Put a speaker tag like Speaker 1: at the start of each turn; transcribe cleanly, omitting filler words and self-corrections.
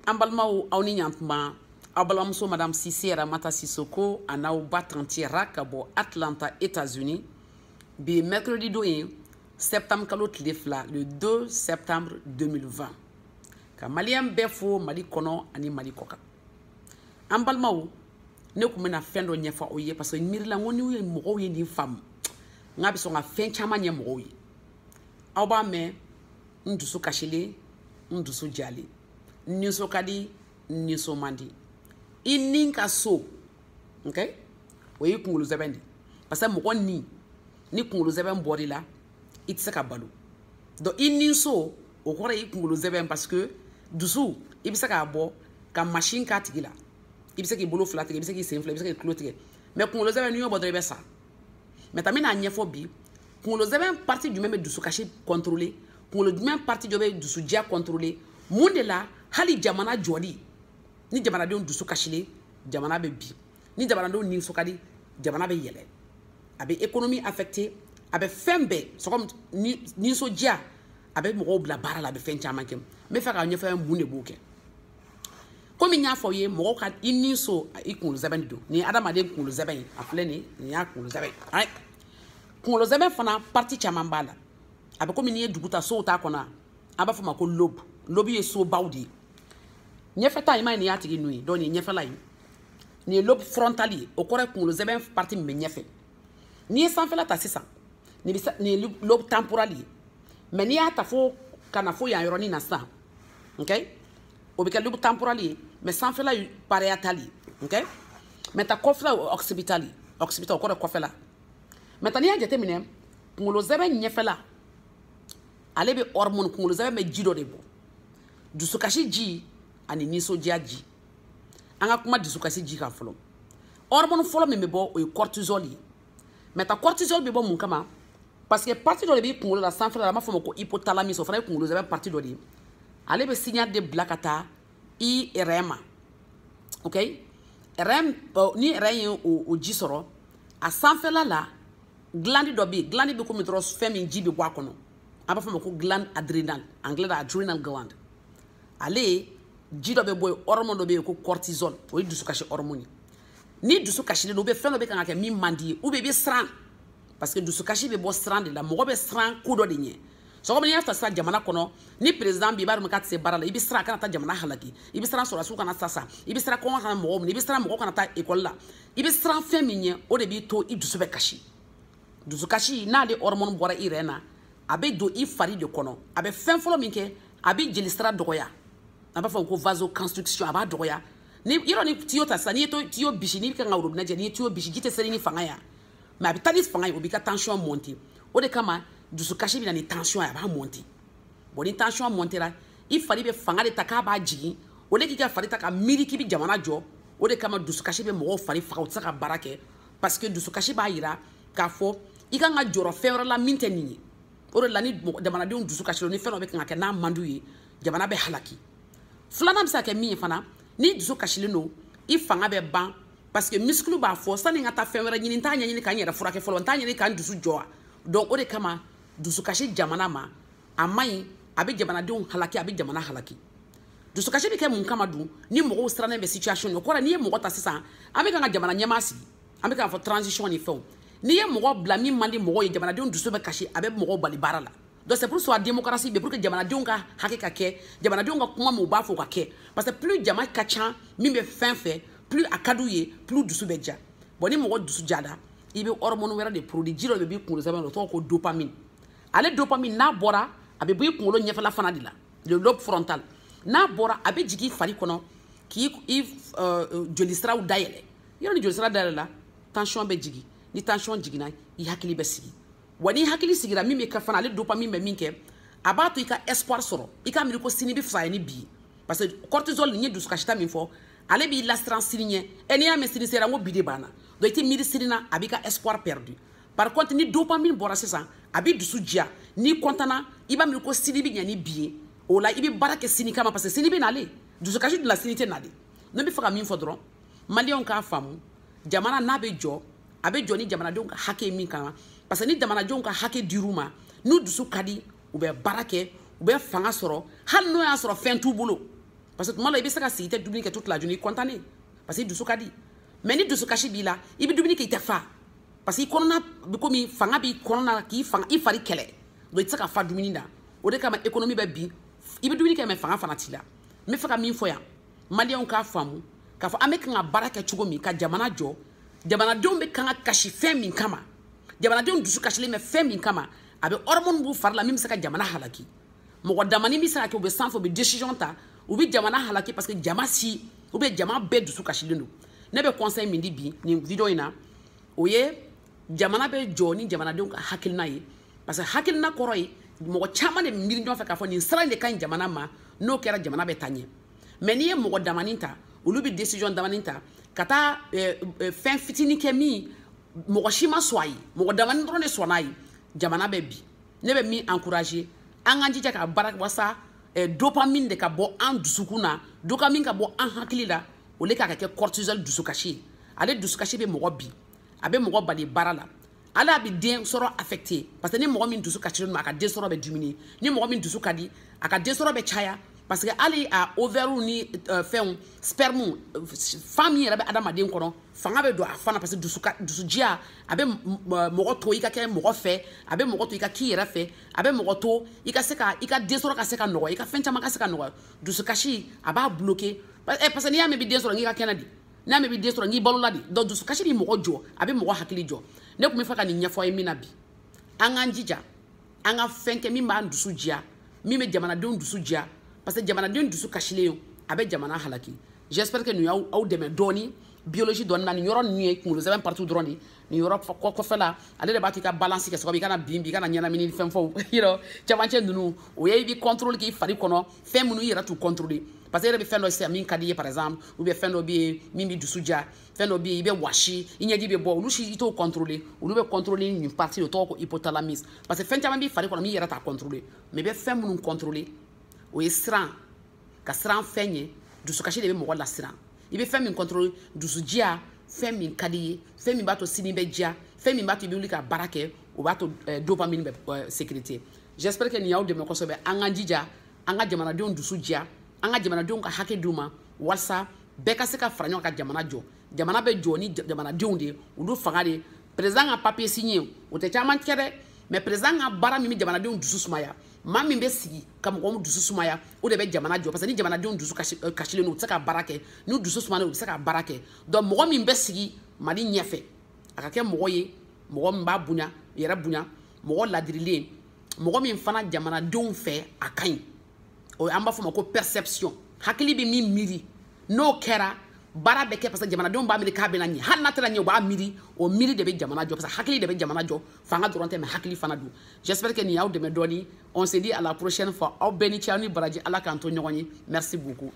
Speaker 1: An balimaw, aw ni ɲantuma. Aw balimamuso Madame Sise Ramata Sisoko a n'aw ba tantie Ra ka bɔ Atlanta, États-Unis. Bi mercredi don ye, septembre kalo tile 2, le 2 septembre 2020, ka maliyɛn bɛɛ fo Mali kɔnɔ ani Mali kɔ kan. An balimaw, ne tun bɛna fɛn dɔ ɲɛfɔ aw ye, parce que miirila n ko n'u ye mɔgɔw ye nin faamu, n k'a bɛ sɔn ka fɛn caman ɲɛ mɔgɔw ye. Aw b'a mɛn, n dusu kasilen, n dusu jalen, n nisɔn ka di, n nisɔn man di. I ni ka so, ok, o y'i kunkolo sɛbɛn de, parce que mɔgɔ ni ni kunkolo sɛbɛn bɔr'i la, i tɛ se ka balo. Donc i ni so, o kɔrɔ y'i kunkolo sɛbɛn, parce que dusu, i bɛ se k'a bɔ ka machine k'a tigi la, i bɛ se k'i bolo fila tigɛ, i bɛ se k'i sen fila, i bɛ se k'i tulo tigɛ, mais kunkolo sɛbɛn, n'i y'o bɔ dɔrɔn, i bɛ sa. Mais tan, n bɛna ɲɛfɔ bi, kunkolo sɛbɛn partie jumɛn bɛ dusukasi contrôler, kunkolo jumɛn partie dɔ bɛ dusudiya contrôler? Mun de la hali jamana jɔli, ni jamanadenw dusu kasilen, jamana bɛ bin? Ni jamanadenw nisɔn ka di, jamana bɛ yɛlɛ. A bɛ économie affecté, a bɛ fɛn bɛɛ. C'est comme ni nisɔndiya, a bɛ mɔgɔw bila baara la, a bɛ fɛn caman kɛ. N bɛ fɛ k'a ɲɛfɔ aw ye mun de b'o kɛ. Komi n y'a fɔ aw ye, mɔgɔw ka i ni so, i kunkolo sɛbɛn de don. Nin ye adamaden kunkolo sɛbɛn ye, a filɛ nin ye, nin y'a kunkolo sɛbɛn ye. Kunkolo sɛbɛn fana, partie caman b'a la. A bɛ komi n'i ye dugu ta, sow t'a kɔnɔ, an b'a fɔ o ma ko lobe. Lobe ye sobaw de ye. Ɲɛfɛta, i m'a ye, nin y'a tigi nun ye. Donc nin ye ɲɛfɛla ye, nin ye lobe frontal ye, o kɔrɔ ye kunkolo sɛbɛn partie min bɛ ɲɛfɛ. N'i ye sanfɛla ta sisan, nin bɛ nin ye lobe temporal ye. Mais n'i y'a ta fo ka na fo yan yɔrɔnin na sisan, ok, o bɛ kɛ lobe temporal ye, mais sanfɛla ye pariétal ye, ok. Mais ta kɔfɛla, o occipital ye. Occipital, o kɔrɔ ye kɔfɛla. Maintenant, n'i y'a jateminɛ, kunkolo sɛbɛn ɲɛfɛla, ale bɛ hormone, kunkolo sɛbɛn bɛ ji dɔ de bɔ, dusukasi ji ani nisɔndiya ji. An ka kuma dusukasi ji kan fɔlɔ. Hormone fɔlɔ min bɛ bɔ, o ye cortisol ye. Maintenant, cortisol bɛ bɔ mun kama? Parce que partie dɔ de b'i kunkolo la sanfɛla la, an b'a fɔ o ma ko hypothalamus. O fana ye kunkolo sɛbɛn partie dɔ de ye. Ale bɛ signal de bila ka taa i rein ma, ok. Rein, ni rein ye o ji sɔrɔ, a sanfɛla la, glande dɔ bɛ yen. Glande bɛ komi dɔrɔn fɛn min ji bɛ bɔ a kɔnɔ, an b'a fɔ o ma ko glande adrénale, anglais la adrenal gland. Ale ji dɔ bɛ bɔ yen, hormone dɔ bɛ yen ko cortisol, o ye dusukasi hormone ye. Ni dusu kasilen don, ou bien fɛn dɔ bɛ kan ka kɛ min man di ye, ou bien i bɛ siran, parce que dusukasi bɛ bɔ siran de la. Mɔgɔ bɛ siran ko dɔ de ɲɛ. Sɔgɔma, n'i y'a ta sisan jamana kɔnɔ, ni président bɛ, i b'a dɔn k'a tɛ se baara la, i bɛ siran a kana taa jamana halaki, i bɛ siran sɔrɔdasiw kana sa sa, i bɛ siran kɔngɔ kana mɔgɔw minɛ, i bɛ siran mɔgɔw kana taa ekɔli la. I bɛ siran fɛn min ɲɛ, o de b'i to i dusu bɛ kasi. Dusukasi n'ale hormone bɔra i yɛrɛ na, a bɛ don i fari de kɔnɔ. A bɛ fɛn fɔlɔ min kɛ, a bɛ jelisira dɔgɔya, an b'a fɔ ko vasoconstriction, a b'a dɔgɔya. Ni yɔrɔ ni tuyau ta sisan, n'i ye tuyau bisi, n'i bɛ kan ka robinet jɛ, n'i ye tuyau bisi, ji tɛ seri ni fanga ye, mais a bɛ taa ni fanga ye, o b'i ka tension monter. O de kama dusukasi bɛ na ni tension ye, a b'a monter. Bon, ni tension montera, i fari bɛ fanga de ta k'a b'a jigin. O de k'i ka fari ta ka miiri k'i bɛ jamana jɔ. O de kama dusukasi bɛ mɔgɔw fari faga, u tɛ se ka baara kɛ, parce que dusukasi b'a yira k'a fɔ i kan ka jɔrɔ fɛn wɛrɛ la min tɛ nin ye. O de la, ni jamanadenw dusu kasi, ni fɛn dɔ bɛ kan ka kɛ n'a man d'u ye, jamana bɛ halaki. Filanan bɛ se ka kɛ min ye fana, ni dusu kasilen don, i fanga bɛ ban, parce que muscle b'a fɔ: sani n ka taa fɛn wɛrɛ ɲini, n t'a ɲɛɲini ka n yɛrɛ furakɛ fɔlɔ, n t'a ɲini ka n dusu jɔ wa? Donc o de kama dusukasi jamana ma, a man ɲi, a bɛ jamanadenw halaki, a bɛ jamana halaki. Dusukasi bɛ kɛ mun kama dun? Ni mɔgɔw sirannen bɛ situation o kɔrɔ, n'i ye mɔgɔ ta sisan, an bɛ kan ka jamana ɲɛmaa sigi, an bɛ k'a fɔ transition ni fɛnw, n'i ye mɔgɔ bila min man di mɔgɔw ye, jamanadenw dusu bɛ kasi, a bɛ mɔgɔw bali baara la. Donc c'est pour ça démocratie bɛ, pour que jamanadenw ka hakɛ ka kɛ, jamanadenw ka kuma min u b'a fɔ o ka kɛ, parce que plus jama ka ca min bɛ fɛn fɛ, plus a ka d'u ye, plus dusu bɛ ja. Bon, ni mɔgɔ dusu jara, i bɛ hormone wɛrɛ de produit. Ji dɔ de b'i kunkolo sɛbɛn, o tɔgɔ ko dopamine. Ale dopamine, n'a bɔra, a bɛ bɔ i kunkolo ɲɛfɛla fana de la, le lobe frontal. N'a bɔra, a bɛ jigin i fari kɔnɔ k'i i jolisiraw dayɛlɛ. Yɔrɔ ni jolisira dayɛlɛ la, tension bɛ jigin. Ni tension jiginna, i hakili bɛ sigi. Wa ni hakili sigira, min bɛ kɛ fana, ale dopamine bɛ min kɛ, a b'a to i ka espoir sɔrɔ, i ka miiri ko sini bɛ fisaya ni bi ye, parce que cortisol nin ye dusukasita min fɔ, ale b'i lasiran sini ɲɛ. Ɛ, n'i y'a mɛn sini sera, n ko bi de banna. Donc i tɛ miiri sini na, a b'i ka espoir perdu. Par contre, ni dopamine bɔra sisan, a b'i dusu diya. N'i kɔntanna, i b'a miiri ko sini bɛ ɲɛ ni bi ye. O la, i bɛ baara kɛ sini kama, parce que sini bɛ nalen. Dusukasi dun la, sini tɛ nalen. Ne bɛ fɛ ka min fɔ dɔrɔn, maliyɛnw k'a faamu, jamana n'a bɛ jɔ, a bɛ jɔ ni jamanadenw ka hakɛ ye min kama, parce que ni jamanadenw ka hakɛ dir'u ma, n'u dusu ka di, u bɛ baara kɛ, u bɛ fanga sɔrɔ, hali n'o y'a sɔrɔ fɛn t'u bolo. Parce que tuma dɔ la i bɛ se ka sigi i tɛ dumuni kɛ toute la journée, i content parce que i dusu ka di. Mais ni dusukasi b'i la, i bɛ dumuni kɛ i tɛ fa, parce que i kɔnɔna bɛ komi fanga b'i kɔnɔna k'i fanga i fari kɛlɛ, donc i tɛ se ka fa dumuni na. O de kama économie bɛ bin, i bɛ dumuni kɛ mais fanga fana t'i la. N bɛ fɛ ka min fɔ yan, maliyɛnw k'a faamu k'a fɔ an bɛ kan ka baara kɛ cogo min ka jamana jɔ, jamanadenw bɛ kan ka kasi fɛn min kama, jamanadenw dusu kasilen bɛ fɛn min kama, a bɛ hormone b'u fari la min bɛ se ka jamana halaki. Mɔgɔ damani bɛ se ka kɛ, u bɛ sanfɛ, u bɛ décision ta, u bɛ jamana halaki parce que jama si ou bien jama bɛɛ dusu kasilen don. Ne bɛ conseil min di bi nin vidéo in na, o ye jamana bɛ jɔ ni jamanadenw ka hakilina ye, parce que hakilina kɔrɔ ye mɔgɔ caman de miiri ɲɔgɔn fɛ k'a fɔ nin sira in de ka ɲi jamana ma, n'o kɛra jamana bɛ taa ɲɛ. Mais n'i ye mɔgɔ damani ta, olu bɛ décision damani ta ka taa fɛn fitinin kɛ min mɔgɔ si ma sɔn a ye, mɔgɔ damani dɔrɔn de sɔnna a ye, jamana bɛ bi. Ne bɛ min encourager, an k'an jija ka baara walasa dopamine de ka bɔ an dusukun na, dopamine ka bɔ an hakili la, o le k'a kɛ cortisol dusukasi ye. Ale dusukasi bɛ mɔgɔ bi, a bɛ mɔgɔ bali baara la, ala a bɛ den sɔrɔ affecté, parce que ni mɔgɔ min dusu kasilen don, a ka den sɔrɔ bɛ diminuer. Ni mɔgɔ min dusu ka di, a ka den sɔrɔ bɛ caya, parce que hali a ovaire ni fɛnw, sperme fan min yɛrɛ bɛ adamaden kɔnɔ, fanga bɛ don a fana, parce que dusujiya a bɛ mɔgɔ to i ka kɛ mɔgɔ fɛ, a bɛ mɔgɔ to i ka k'i yɛrɛ fɛ, a bɛ mɔgɔ to i ka se ka i ka den sɔrɔ ka se ka nɔgɔya, i ka fɛn caman ka se ka nɔgɔya. Dusukasi a b'a bloquer, parce que n'i y'a mɛn i bɛ den sɔrɔ, n'i ka kɛnɛ di, n'i y'a mɛn i bɛ den sɔrɔ, n'i balola di. Donc dusukasi bɛ mɔgɔ jɔ, a bɛ mɔgɔ hakili jɔ. Ne tun bɛ fɛ ka nin ɲɛfɔ aw ye min na bi, an k'an jija an ka fɛn kɛ min b'an dusu diya, min bɛ jamanadenw dusu diya, parce que jamanadenw dusu kasilen a bɛ jamana halaki. J'espère que nin y'aw dɛmɛ dɔɔni biologie dɔɔni na. Nin yɔrɔ ninnu ye kunkolo sɛbɛn partout dɔrɔn de, nin yɔrɔ kɔfɛ la, ale de b'a to i ka balance kɛ sababu i kana bin bi, i kana ɲɛnamini fɛn fɔw yɔrɔ cɛmancɛ ninnu, o ye i bɛ contrôle k'i fari kɔnɔ, fɛn minnu i yɛrɛ t'u contrôler, parce que e yɛrɛ bɛ fɛn dɔ sisan min ka di i ye par exemple, ou bien fɛn dɔ bɛ yen min bɛ dusu diya, fɛn dɔ bɛ yen i bɛ wasi, i ɲɛji bɛ bɔ, olu si i t'o contrôler, olu bɛ contrôler nin partie, o tɔgɔ ko hypothalamus, parce que fɛn caman b'i fari kɔnɔ min yɛrɛ t'a contrôler. Mais i bɛ fɛn minnu contrôler, o ye siran, ka siran fɛn ɲɛ, dusukasi de bɛ mɔgɔ lasiran. I bɛ fɛn min contrôler, dusujiya, fɛn min ka di i ye, fɛn min b'a to sini bɛ diya, fɛn min b'a to i bɛ wuli ka baara kɛ, o b'a to dopamine bɛ sécurité. J'espère que nin y'aw dɛmɛ kosɛbɛ. An k'an jija an ka jamanadenw dusu diya, an ka jamanadenw ka hakɛ d'u ma, walasa bɛɛ ka se ka fara ɲɔgɔn kan ka jamana jɔ. Jamana bɛ jɔ ni jamanadenw de ye, olu fanga de ye. Président ka papier signé o tɛ caman kɛ dɛ, mais président ka baara min bɛ jamanadenw dusu sumaya, maa min bɛ sigi ka mɔgɔw dusu sumaya, o de bɛ jamana jɔ, parce que ni jamanadenw dusu kasilen don, u tɛ se ka baara kɛ, n'u dusu sumayalen u bɛ se ka baara kɛ. Donc mɔgɔ min bɛ sigi Mali ɲɛfɛ, a ka kɛ mɔgɔ ye, mɔgɔ min b'a bonya, yɛrɛ bonya, mɔgɔ ladirilen, mɔgɔ min fana jamanadenw fɛ a ka ɲi, o an b'a fɔ o ma ko perception, hakili bɛ min miiri, n'o kɛra baara bɛ kɛ, parce que jamanadenw b'a miiri k'a bɛna ɲɛ, hali n'a tɛna ɲɛ u b'a miiri, o miiri de bɛ jamana jɔ, parce que hakili de bɛ jamana jɔ, fanga dɔrɔn tɛ, mais hakili fana don. J'espère que nin y'aw dɛmɛ dɔɔni. On se dit à la prochaine fois. Aw bɛɛ ni ce, aw ni baraji, Ala k'an to ɲɔgɔn ye. Merci beaucoup.